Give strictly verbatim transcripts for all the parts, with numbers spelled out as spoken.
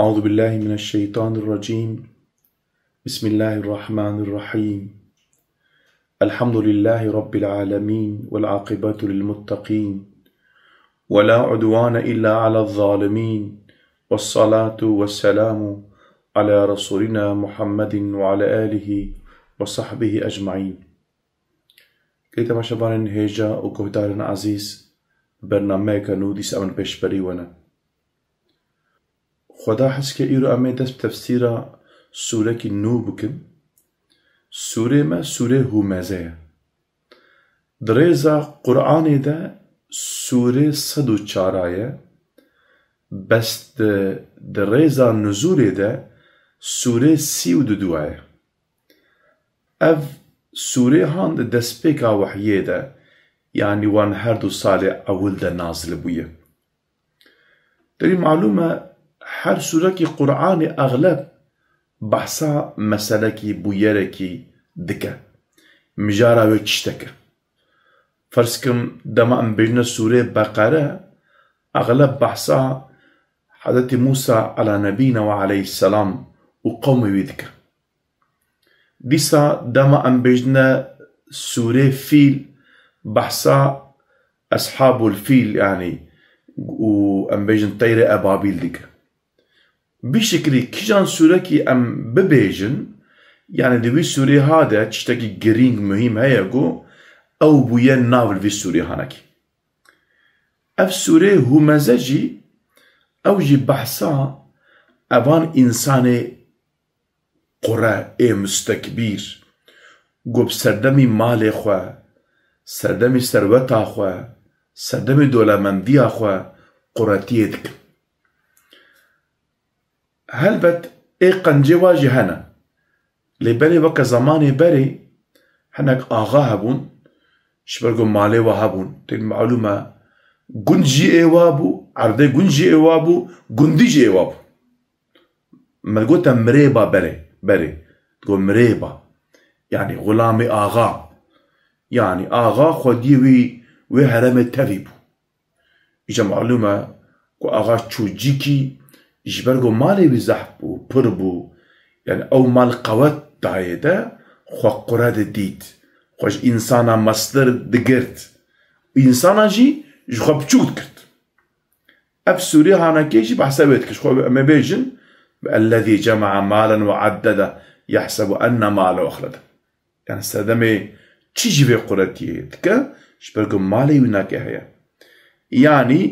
أعوذ بالله من الشيطان الرجيم. بسم الله الرحمن الرحيم. الحمد لله رب العالمين والعاقبة للمتقين ولا عدوان إلا على الظالمين والصلاة والسلام على رسولنا محمد وعلى آله وصحبه أجمعين. Gelî temaşevanên hêja û guhdarên ezîz, bernameyeke nû dîsa min pêşberî we ne. Xweda hez ke îro em ê dest bi tefsîra sûrekî nû bikin. Sûrê me sûrê Hûmeze ye. Di rêza Qur'anê de sûrê sed û çar a ye, bes di, di rêza nuzûlê de sûrê sî û du a ye. Ev sûrê han di destpêka wehyê de, yanî wan her du salê ewil de nazil bûye. Derî malûm e, her sûrekî Qur'anê exleb behsa meselekî, bûyerekî dike. Mijara wê tiştek e. Ferz kim dema em bêjine sûrê Beqere, exleb behsa Hezretî Mûsa ala nebîna we aleyhisselam û qewmê wî dike. Dîsa dema em bêjine sûrê Fîl, behsa Eshabul Fîl, yanî, û em bêjin teyrê ebabîl dike. Vî şiklî kîjan sûrekî em bibêjin, yanî di wî sûrê ha de tiştekî girîng, muhîm heye ku ew bûye nav li vî sûrê hanekî. Ev sûrê Hûmeze jî, ew jî behsa evan însanê qure ê mustekbîr, ku bi serdemî malê xwe, serdemî serweta xwe, serdemî dolemendiya xwe quretiyê dikin. Helbet ê qencê wa jî hene. Lê belê weke zemanê berê hinek axa hebûn, ji ber ku malê wa hebûn. Tê malûm e, gund jî ê wa bû, erdê gund jî ê wa bû, gundî jî ê wa bû. Me digote mirêba berê, berê. Digot mirêba. Yanî xulamê axa. Yanî axa xwediyê wî, wê heremê tevî bû. Îca malûm e ku axa çû cîkî, ji ber ku malê wî zehf bû, pir bû, yanî ew mal qewet dayê de, xwe qure didît, xwe ji însana mestir digirt. Însana jî ji xwe biçûk digirt. Ev sûrê hanekê jî behsa wê dikir. Ji xwe em ê bêjin, "Ellezî cema'a malen ve addede, yehsebu enne malehu ehlede." Yanî serdemê çi jî vê quretiyê dike, ji ber ku malê wî nake heye. Yanî,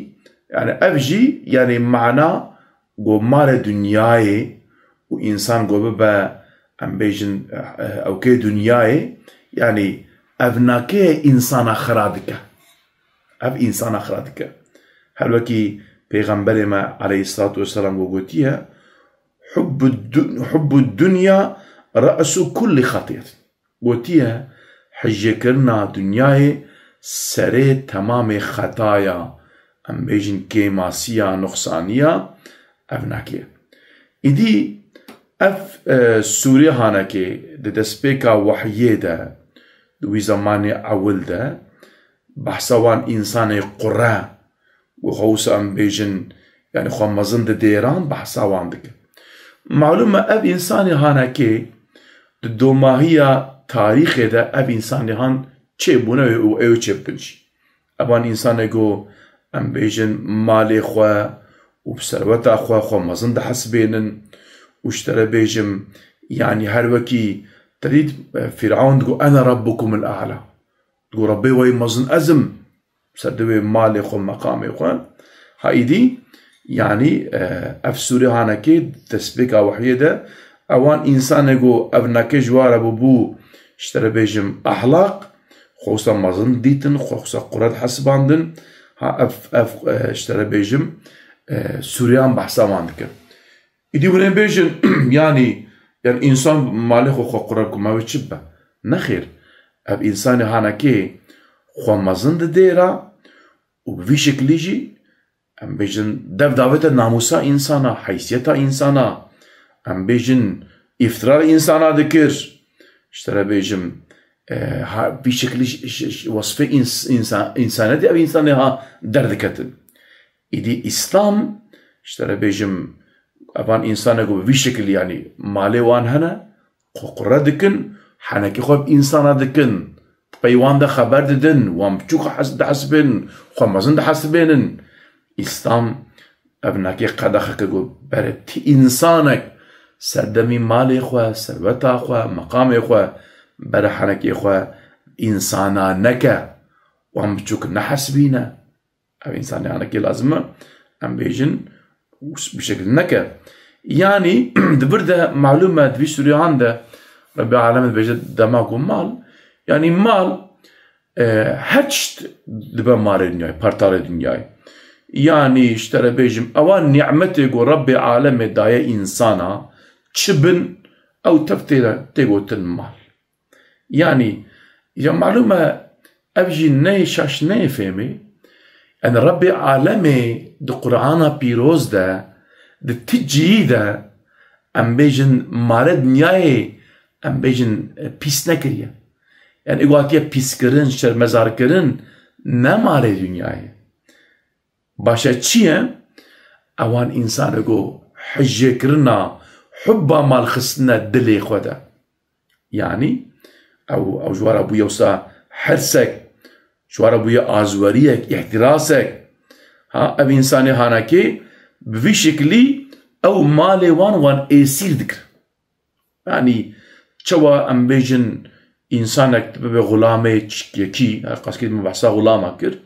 yanî ev jî, yanî mana ku malê dinyayê û însan ku bibe, em bêjin, eh, ewkê dinyayê, yanî ev nake însana xira dike. Ev însana xira dike. Her wekî Pêxemberê me aleyhisselatu vesselam ku gotiye, "Hubbu dun-, hubbu dunya re'su kulli xetiyet." Gotiye, hijêkirina dinyayê serê temamê xetaya, em bêjin kêmasiya, nuqsaniya, ev nake. Îdî ev, e, sûrê hanekê di destpêka wehyê de, di wî zemanê ewil de, behsa wan însanê qure, ku xwe wisa em bêjin, yanî xwe mezin didêran, behsa wan dike. Malûm e, ev însanê hanekê di domahiya tarîxê de ev însanê han çêbûne û ew çêbibin jî. Evan însanê ku em bêjin malê xwe û bi serweta xwe, xwe mezin dihesibênin û ji te re bêjim, yanî her wekî te dît, e, Fîraun digot, "Ene rabbukumul a'la." Digot, "Rebbê we yê mezin ez im." Ser di wê malê xwe, meqamê xwe. Ha îdî, yanî, e, ev sûrê hanekê destpêka wehyê de, ewan însanê ku ev neke ji wa re bûbû, ji te re bêjim, ehlaq, xwe wisa mezin dîtin, xwe wisa qure dihesibandin. Ha ev, ev, e, ji te re bêjim, e, sûreyan behsa wan dikin. Îdî hûn ê bêjin, yanî, yanî însan malê xwe xwe qure bike, ma wê çi bibe? Nexêr, ev însanê hanekê xwe mezin didêra û bi vî şeklî jî, em bêjin, dev davête namûsa însana, heysiyeta însana, em bêjin, îftira li însana dikir, ji te re bêjim, e, ha, vî şeklî ji, ji, ji wesfê îns-, însa-, însanetî ev însanê ha derdiketin. Îdî Îslam, ji te re bêjim, Evan însanek ku bi vî şekilî, yanî malê wan hene, qu-, qure dikin, henekê xwe bi însana dikin, di pey wan de xeber didin, wan biçûk hes-, dihesibênin, xwe mezin dihesibênin. Îslam ev nake qedexe kir, got, bere ti însanek serdemî malê xwe, serweta xwe, meqamê xwe bere henekê xwe însana neke, wan biçûk nehesibîne. Ev însanê hanekê lazim e em bêjin bi şekil neke. Yanî di vir de malûm e, di vî sûreyan de Rebbê Alemê dibêje dema ku mal, yanî mal, e, her tişt dibe malê dinyayê, partalê dinyayê. Yanî ji te re bêjim, ewa nîmetê ku Rebbê Alemê daye însana, çi bin, ew tev tê, tê gotin mal. Yanî, ya malûm e, ev jî neyê şaş, neyê fêmê. Yanî Rebbê Alemê di Qur'ana Pîroz de, di ti cihî de, em bêjin malê dinyayê, em bêjin, e, pîs nekiriye. Yanî ê gotiye pîskirin, şermezarkirin, ne malê dinyayê. Baş e çi ye? Ewan însanek ku hijêkirina, hubba mal xistine dilê xwe de. Yanî ew, ew ji we re bûye wisa hirsek, ji we re bûye azweriyek, îhtirasek. Ha, ev însanê hanekê bi vî şekilî ew malê wan, wan êsîr dikir. Yanî çawa em bêjin însanek bibe xulamê çikekî, her qas kê me behsa xulama kir.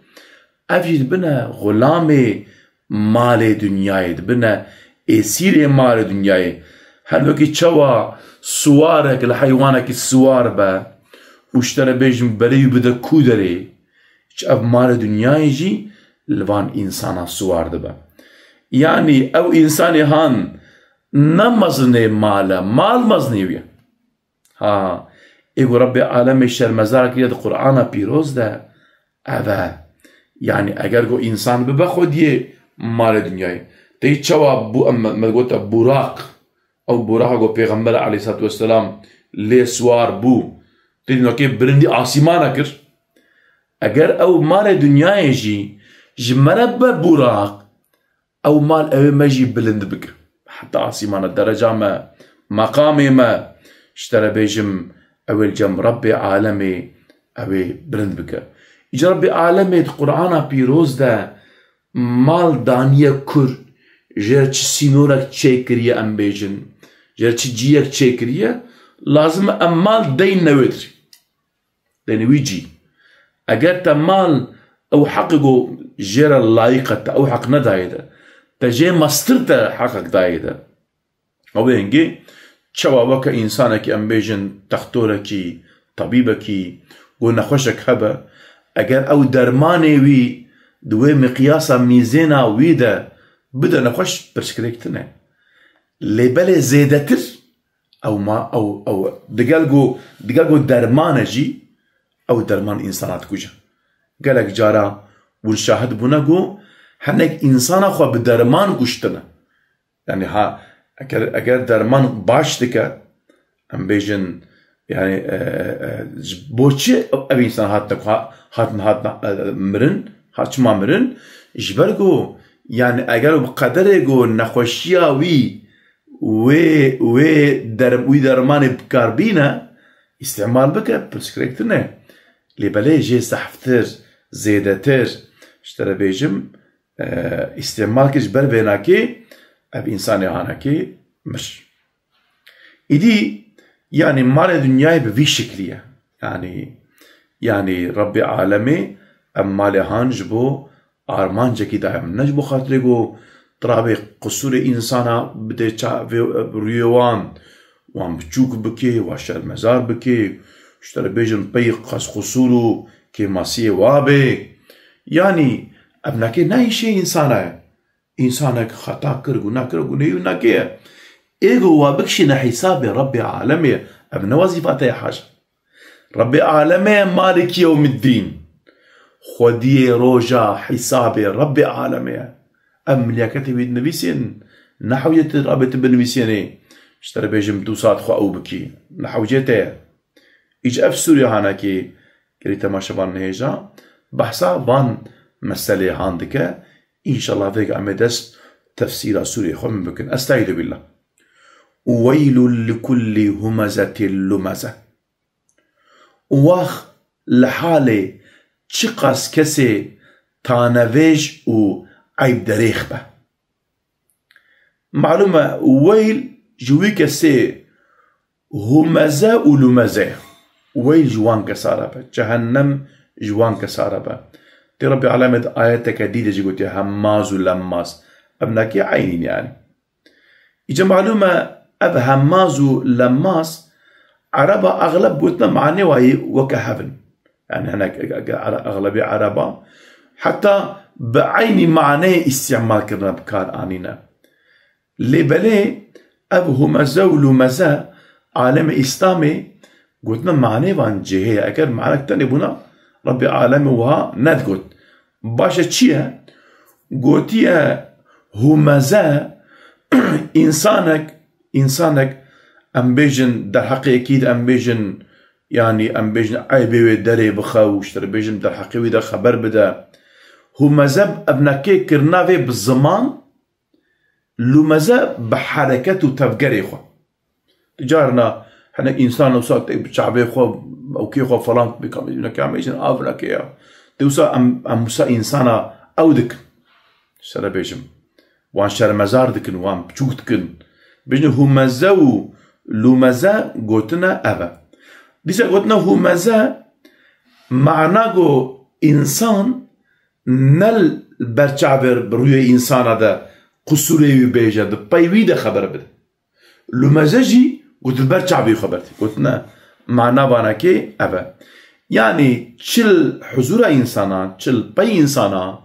Ev jî dibine xulamê malê dinyayê, dibine êsîrê malê dinyayê. Her wekî çawa siwarek li heywanekî siwar be û ji te re bêjin berê wî bide kû derê, ji ev malê dinyayê jî li van însana siwar dibe. Yanî ew însanê han ne mezinê mal e, mal mezinê wî ye. Ha, ê ku Rebbê Alemê şermezar kiriye di Qur'ana Pîroz de, ev e. Yanî eger ku însan bibe xwediyê malê dinyayê. Tey çawa bû, em me, me gote Buraq. Ew Buraq ku Pêxember aleyhissalatu vesselam lê siwar bû. Tey nakê bilindî asîmana kir. Eger ew malê dinyayê jî ji me re bibe Buraq, ew mal ew ê me jî bilind bike. Heta asîmana dereca me, meqamê me, ji te re bêjim, ew ê li cem Rebbê Alemê ew ê bilind bike. Îca Rebbê Alemê di Qur'ana Pîroz de mal daniye kur, jê re çi sînorek çêkiriye em bêjin, jê re çi ciyek çêkiriye, lazim e em mal deyn newêtir. Dêne wî cî. Eger te mal ew heqê ku jê re layîq e, te ew heq nedayê de, te jê mestir te heqek dayê de. Ew ê hingê çawa weke însanekî, em bêjin textorekî, tabîbekî, ku nexweşek hebe, eger ew dermanê wî di wê miqyasa mîzêna wî de bide nexweş, pirsgirêk tune. Lê belê zêdetir, ew ma, ew, ew, digel ku, digel ku derman e jî, ew derman însana dikuje. Gelek cara hûn şahid bûne ku hinek însana xwe bi derman kuştine. Yanî ha, eger, eger derman baş dike, em bêjin, yanî, e, e, ji bo çi ev însan hatine ku ha-, hatin, hatin, e, mirin, ha çima mirin? Ji ber ku, yanî eger bi qederê ku nexweşiya wî wê, wê derm-, wî dermanê bi kar bîne, îstîmal bike, pirsgirêk tune. Lê belê jê zehftir, zêdetir, ji te re bêjim, e, îstîmal kir, ji ber vênakê ev însanê hanekê mir. Îdî, yanî malê dinyayê bi vî şiklî ye. Yanî, yanî Rebbê Alemê ev malê han ji bo armancekî daye min. Ne ji bo xatirê ku tirabê qisûrê însana bide çavê, rûyê wan, wan biçûk bike, wan şermezar bike, ji te re bêjin pey qas qisûr û kêmasiyê wa bê. Yanî ev nake ne îşê însana ye. Însanek xeta kir, guna kir, gunehî wî nake ye. Ê ku wa bikişîne hîsabê Rebbê Alemê, ev ne wezîfa te ye haşa. Rebbê Alemê ye, Maliki Yewmiddîn. Xwediyê roja hîsabê Rebbê Alemê ye. Ev milyaketê wî dinivîsên, ne hewcê te rabê tu binivîsênê, ji te re bêjim du saet xwe ew bikî. Ne hewcê te ye. Îca ev sûreya hanekê, gerî temaşevan nihêja, behsa van meselê han dike. Înşallah vêga em ê dest tefsîra sûrê xwe min bikin. Estaizu billah. Weylul li kullî humezetil lumeze. Wax li halê çiqas kesê tanevêj û eyb derêx be. Malûm e, weyl ji wî kesê humeze û lumeze ye. Weyl ji wan kesa re be, cehennem ji wan kesa re be. Tê Rebbî Alemê di ayeteke dî de jî gotiye hemmaz û lemmaz. Ev nekê eynîn yani. Îca malûm e, ev hemmaz û lemmaz, Ereba exleb gotina manê wayî weke hev in. Yani hinek, exlebê Ereba heta bi eynî maneyê îstîmal kirine, bi kar anîne. Lê belê ev humeze û lumeze alemê Îslamê gotina manê van cihê ye. Eger manek tenê bûna, Rebbê Alemê wiha nedigot. Baş e çi ye? Gotiye humeze, însanek, însanek, em bêjin derheqê yekî de, em bêjin, yanî em bêjin eybê wê derê bixe û ji te re bêjin derheqê wî de xeber bide. Humeze ev nekê kirina vê bi ziman, lumeze bi hereket û tevgerê xwe. Carna hinek însan wisa tê bi çavê xwe, ewkê xwe falan, bi kam-, neke em bêjin av neke ya. Tê wisa em, em wisa însana ew dikin. Ji te re bêjim. Wan şermezar dikin, wan biçûk dikin. Bêjin humeze û lumeze gotine ev e. Dîsa gotine humeze mana go însan ne li ber çavê bi rûyê însana de qusûrê wî bêje, di pey wî de xeber bide. Lumeze jî ku di ber çavê xwe bertî. Gotine, mana vanekê ev e. Yanî çil huzura însana, çil pey însana,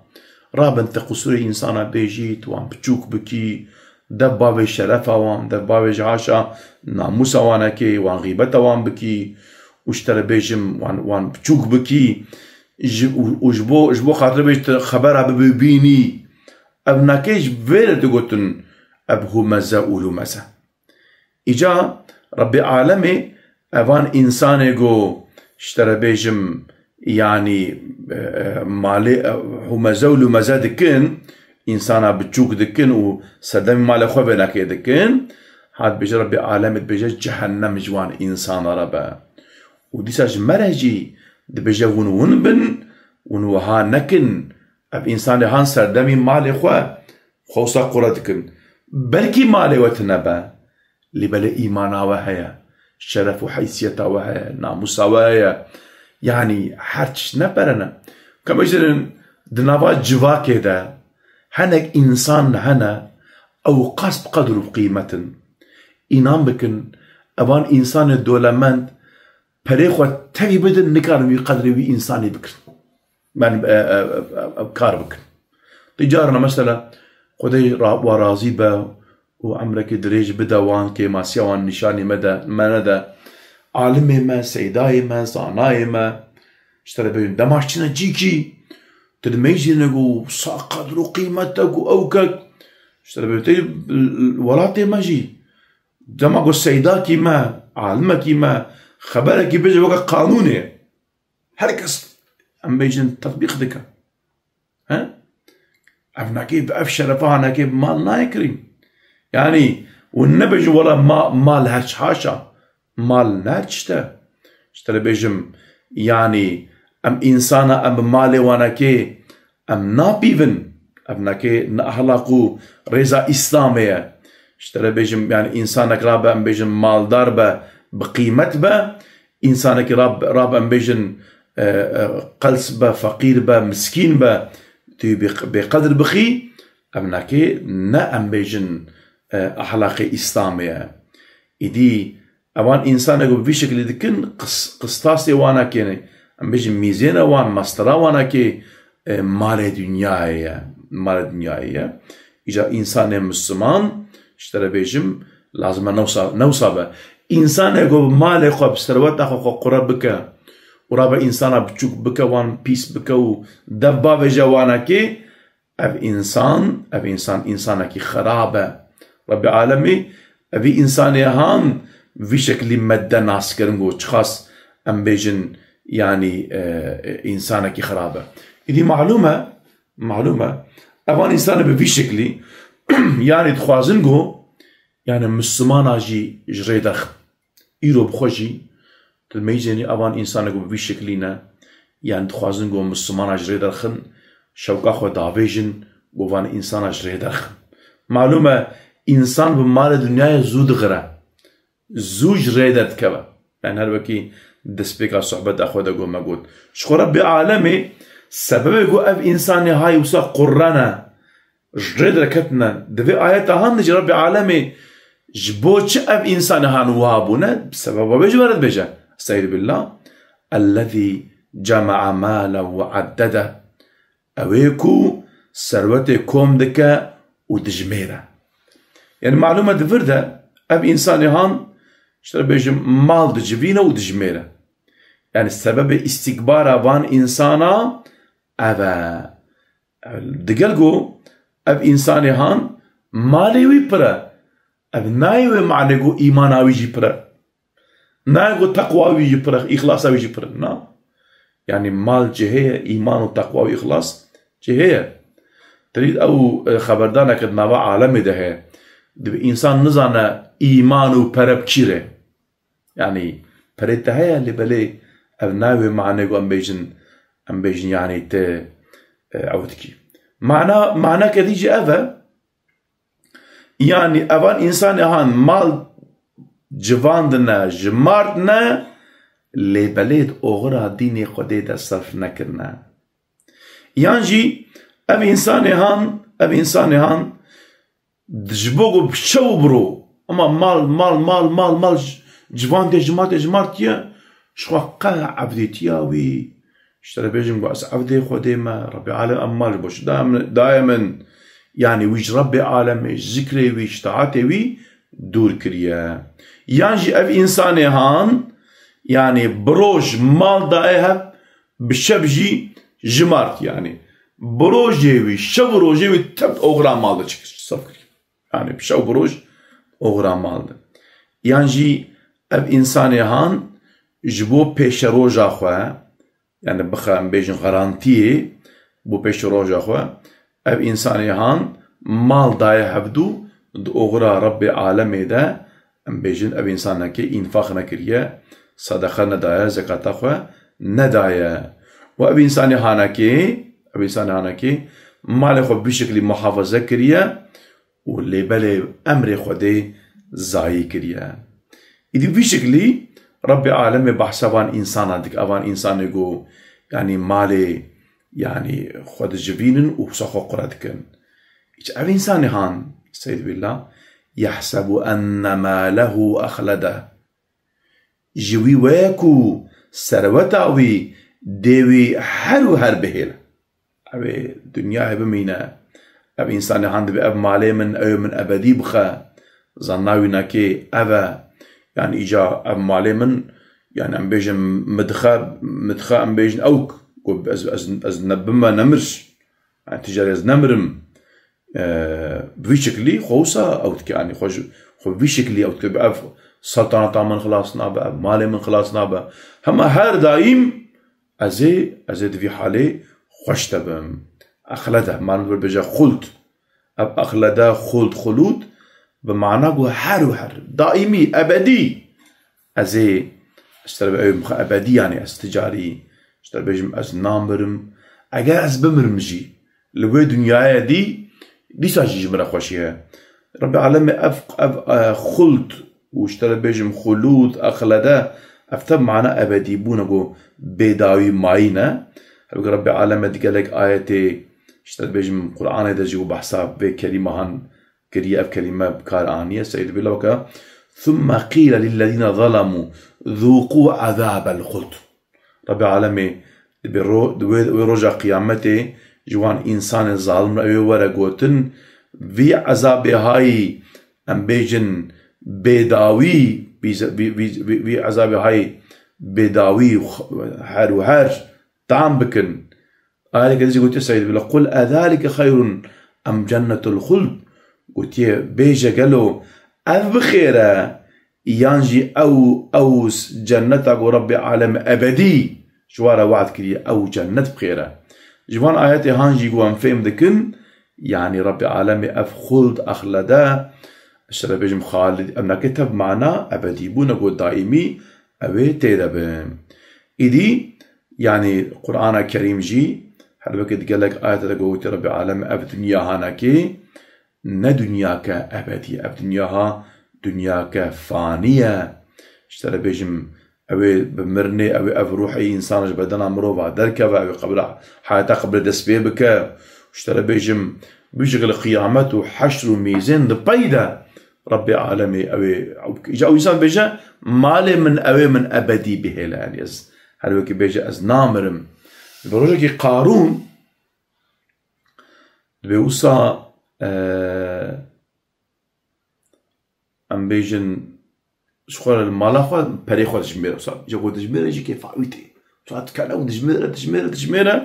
rabin te qusûrê însana bêjî, tu wan biçûk bikî, dev bavê şerefa wan, dev bavê ji haşa namûsa wanekê, wan xîbeta wan bikî û ji te re bêjim wan, wan biçûk bikî, ji, û, û ji bo, ji bo xatir bêj tu xebera bibî bînî. Ev nake ji vê re digotin ev humeze û lumeze. Îca Rebbê Alemê evan însanê go ji te re bêjim, yanî, e, e, malê, e, humeze û lumeze dikin, însana biçûk dikin û serdemî malê xwe vê nake dikin, hat bêje Rebbê Alemê dibêje cehennem ji wan însana re be. Û dîsa ji me re jî dibêje hûn hûn bin, hûn wiha nekin, ev însanê han serdemî malê xwe, xwe wisa qure dikin. Belkî malê we tune be, lê belê îmana we heye, şeref û heysiyeta we heye, namûsa we heye. Yanî her tişt ne pere ne. Ka bêjin di nava civakê de hinek însan hene, ew qas bi qedir û qîmet in. Înan bikin, evan însanê dolemend perê xwe tevî bidin, nikarin wî qedrê wî însanî bikin. Ben, e, e, e, e, kar bikin. Di carna mesela Xwedê ra-, wa razî be û emrekî dirêj bide wan, kêmasiya wan nîşanî me de, me nede. Alimê me, seydayê me, zanayê me, ji te re bêjin dema çine cîkî, tu dimeyzîne ku sa qedr û qîmet e ku ew kek, ji te re bêjin tê welatê me jî, dema ku seydakî me, alimekî me, xeberekî bêje weke qanûnê. Her kes, em bêjin, tetbîq dike. He? Ev nakê, ev şerefa nakê mal nayê kirîn. Yanî, hûn nebêjin, wela ma-, mal her çi haşa. Mal ne her tişt e. Ji te re bêjim, yanî, em însana, em bi malê wanakê, em napîvin. Ev nakê ne ahlaq û rêza Îslamê ye. Ji te re bêjim, yanî, însanek rabe, em bêjin, maldar be, bi qîmet be, Însanekî rab-, rabe em bêjin, e, e, qels be, feqîr be, miskîn be, tu bê-, bêqedir bixî, ev nakê ne em bêjin, e, ahlaqê Îslamê ye. Îdî evan însanek bi vî şekilî dikin, qis-, qistasê wana kêne. Em bêjin mîzêna wan, mastera wana kê, e, malê dinyayê ye. Malê dinyayê ye. Îca însanê Misliman, ji te re bêjim, lazim e newsa, newsa be. Însanê ku bi malê xwe, bi serweta xwe, xwe qure bike û rabe însana biçûk bike, wan pîs bike û dev bavêje wanekê, ev însan, ev însan, însanekî xerab e. Rebî Alemî, evî însanê han vî şeklî me de nas kirin ku çiqas em bêjin, yanî, e, e, însanekî xerab e. Îdî malûm e, malûm e, evan însanê bi vî şeklî Yani dixwazin ku, yani Mislimana jî ji rê derxin. Îro bi xwe jî, tu meyzênî evan însanê ku bi vî şeklî ne, yani dixwazin ku Mislimana ji rê derxin, şewqa xwe davêjin, ku van însana ji rê derxin. Malûm e, însan bi malê dinyayê zû dixire. Zû ji rê derdikeve. Yani her wekî destpêka sohbeta xwe de got me got. Ji xwe Rebbê alemê sebebê ku ev însanê hay wisa qurrene, ji rê derketine. Di vê ayeta han de jî Rebbê alemê ji bo çi ev însanê han wiha bûne? Sebeba wê jî were dibêje. Estaizu billah. Ellezî cema'a malen ve addede. Ew ê ku serwetê kom dike û dijmêre. Yani malûm e di vir de ev însanê han, işte bêjim, mal dicivîne û dijmêre. Yani sebebê îstîkbara van însana ev e. Digel ku ev însanê han malê wî pir e. Ev nayê wê manê ku îmana wî jî pir e. Nayê ku teqwa wî jî pir e, îxlasa wî jî pir e. Na. Yani mal cihê ye, îman û teqwa û îxlas cihê ye. Terî ew, e, xeberdaneke di nava alemê de heye. Dibe însan nizane îman û pere bi çî re. Yani perê te heye lê belê ev nayê wê manê ku em bêjin, em bêjin yani te, e, ew dikî. Mana, maneke dî jî ev e. Yani evan însanê han mal civandine, jimartine, lê belê di oxira dînê Xwedê de serf nekirine. Yan jî ev însanê han, ev însanê han ji bo ku bi şev û bi ro, ama mal, mal, mal, mal, mal civandê, jimartê, jimartiye, ji xwe qe evdîtiya wî, ji te re bêjim ku ez evdê Xwedê me, Rebbê alem em mal ji bo çi daye min, daye min, yani wî ji Rebbê alemê, ji zikrê wî, ji taetê wî dûr kiriye. Yan jî ev însanê han, yani bi roj mal daye hev, bi şev jî jimart yani. Bi rojê wî, şev û rojê wî tev oxira mal de çikir, saf kir. Yani bi şev bi roj oxira mal de. Yan jî ev însanê han ji bo pêşeroja xwe, yani bixe em bêjin garantiyê bo pêşeroja xwe, ev însanê han mal daye hevdû di oxira Rebbê alemê de, em bêjin ev însanekê înfaq nekiriye, sedeqa nedaye, zekata xwe nedaye. Û ev însanê hanekê, ev însanê hanekê malê xwe bi vî şeklî muhafaze kiriye, û lê belê emrê Xwedê zayî kiriye. Îdî vî şeklî Rebbê alemê behsa van însana dike, evan însanê ku, yanî malê, yanî xwe dicivînin û wisa xwe qure dikin. Îç ev însanê han, Seyd Billah, yehsebu enne malehu exlede. Ji wî weye ku serweta wî dê wî her û her bihêle. Ew ê dinyayê bimîne. Ev însanê han dibê ev malê min, ew ê min ebedî bixe. Zanna wî nekê ev e. Yanî îca ev malê min, yanî em bêjin midxe, midxe em bêjin ewk. Ku ez, ez, ez nebime nemir. Yani, ticarê ez nemirim. E, bi vî şeklî xwe wisa ew dike, yani, xwe ji, xwe bi vî şeklî ew dike, bi ev seltaneta min xilas nabe, ev malê min xilas nabe. Hema her daîm ez ê, ez ê di vî halê xweş de bim. Exlede, man vir bêje xuld. Ev exlede, xuld, xulûd, bi mana ku her û her, daîmî, ebedî. Ez ê, ji te re ew ê mixwe ebedî, yanî ez ticarî, ji te re bêjim ez namirim. Eger ez bimirim jî, li wê dinyayê dî, dîsa jî ji min re xweşî heye. Rebbê alemê ev, ev, e, xuld û ji te re bêjim xulûd, exlede, ev tev mana ebedî bûne ku bêdawî mayî ne. Hebûke Rebbê alemê di gelek ayetê, ji te re bêjim Qur'anê de jî û behsa vê kelîmehan kiriye, ev kelîme bi kar aniye, Seyd Bila weke, "Thumme qîle lillezîne zalemû zûqû ezâbel xuld." Rebbê alemê dibê ro-, di wê, wê roja qiyametê ji wan însanên zalim re wê were gotin, vî ezabê hayî, em bêjin, bêdawî, vî, vî, vî, vî, vî ezabê hayî bêdawî her û her tam bikin. Ayeteke dî jî gotiye Seyd Bila, "Qul ezalike xeyrun em cennetul xuld?" Gotiye, bêje gelo ev bi xêr e, yan jî ew, ew cenneta ku Rebbê alem ebedî ji wan re we'd kiriye, ew cennet bi xêr e. Ji van ayetê han jî ku em fêm dikin, Yanî Rebbê Alemê ev xuld exlede, ji te re bêjim xalid, em nake tev mana ebedî bûne ku daîmî ew ê tê de bin. Îdî, yanî Qur'ana Kerîm jî, helbekê di gelek ayete de gotî Rebbê Alemê ev dinya hanekê, ne dinyake ebedî, ev dinya ha dinyake fanî ye. Ji te re bêjim, ew ê bi mirinê, ew ê ev ruhê însan ji bedena mirova derkeve, ew ê qebra, heyata qebrê dest pê bike. Ji te re bêjim, bi şekil qiyamet û heşr û mîzên di pey de Rebbê Alemê ew ê, îca ew însan bêje, malê min ew ê min ebedî bihêle, yanî ez her wekî bêje ez namirim. Bi rojekî Qarûn, Dibê wisa, e, em bêjin, ji xwe re li mala xwe perê xwe dijmêre wisa. Ji ku dijmêre jî kêfa wî tê. Wisa dikene û dijmêre, dijmêre, dijmêre.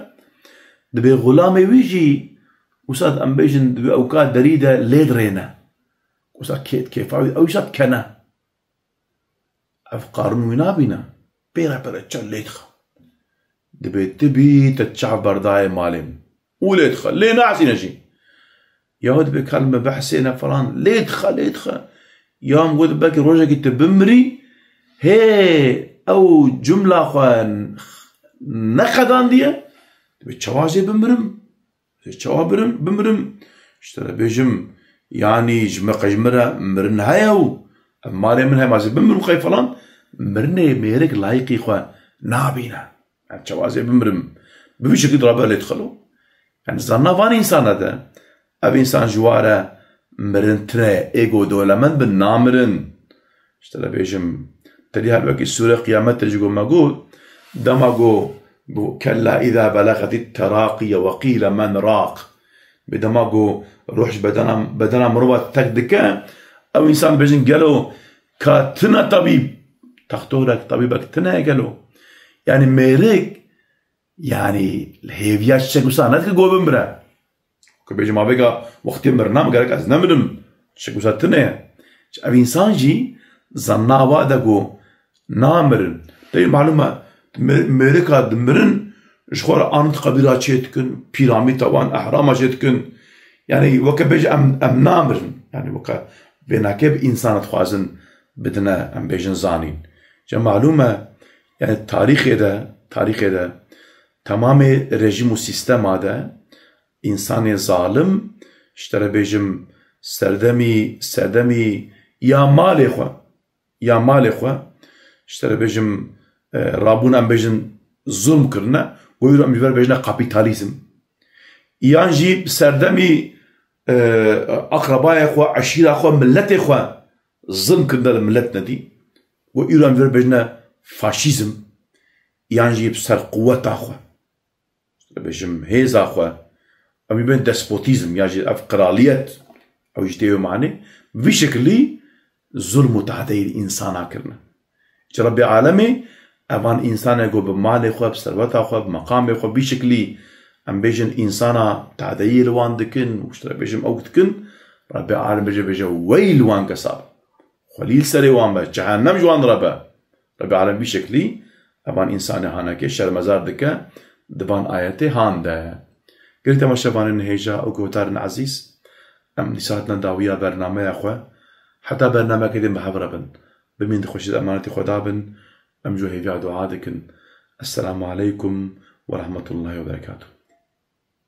Dibê xulamê wî jî wisa em bêjin dibê ewka derî de lê dirêne. Wisa kê-, kêfa wî, ew wisa dikene. Ev Qarûn wî nabîne. Pêre pêre çend lê dixe. Dibê tu bî te çav berdayê malê min. Û lê dixe. Lê naxîne jî. Ya dibê kal me behsê ne falan. Lê dixe, lê dixe. Ya min got belkî rojekî tu bimirî. Hê ew cumla xwe nexedandiye. Dibê çawa jê bimirim? Çawa birim, bimirim? Ji te re bêjim, yanî ji me qe ji min re mirin heye û ev malê min heye, ma ez ê bimirim qey falan. Mirinê mêrik layîqî xwe nabîne. Yani çawa ez ê bimirim? Bi vî şekilî rabe lê dixelo. Yani zanna van însana de, ev însan ji wa re mirin tine, êgo dewlemend bin namirin. Ji te re bêjim, tedî her wekî sûre Qiyamet de jî got me got, dema got, got, "Kella îza belegetî teraqîye ve qîle men raq." Bi dema got, ruh ji bedena, bedena mirova tek dike, ew însan bêjin, "Gelo ka tine tabîb? Textorek, tabîbek tine gelo?" Yani mêrik, yani hêviya çiçek wisa nedike got bimire. Ku bêjim, "Ma vêga wextê mirina min gerek ez nemirim." Çi wisa tune ye. Ev însan jî zanna wa de ku namirin. Tey malûm e, mi-, mêrika dimirin ji xwe re an qebîra çê dikin, pîramîta wan, ehrama çê dikin. Yani weke bêje em, em namirin. Yani weke vênakê bi însan dixwazin bidine, em bêjin zanîn. Ji malûm e, yani tarîxê de, tarîxê de temamê rejîm û sîstema de însanê zalim, ji te re bêjim, serdemî, serdemî ya malê xwe, ya malê xwe, ji te re bêjim, e, rabûn em bêjin zulm kirine, got îro em ji ber bêjine kapîtalîzm. Yan jî serdemî, e, akrabayê xwe, eşîra xwe, miletê xwe zulm kirine li milet nedî. Got îro em ji ber bêjine faşîzm. Yan jî bi ser quweta xwe. Bêjim hêza xwe, em ê bên despotîzm ya jî ev qiraliyet, ew jî tê wê manê, vî şekilî zulm û tadeyî li însana kirine. Ji Rebbê Alemê evan însanê ku bi malê xwe, bi serweta xwe, bi meqamê xwe, vî şekilî em bêjin însana tadeyî li wan dikin û ji te re bêjim ew dikin, Rebbê Alem bêje, bêje, "Weyl wan kesa be. Xwelî li serê wan be, cehennem ji wan re be." Rebî Alem vî şeklî evan însanê hanekê şermezar dike di van ayetê han de. Gelî temaşevanên hêja û guhdarên ezîz, em dîsa hatina dawiya bernameya xwe. Heta bernameyeke din bi hev re bin. Bimîn di xweşî de emanetî Xweda bin. Em ji we hêviya dua dikin. Esselamu aleykum ve rahmetullahi ve berekatuh.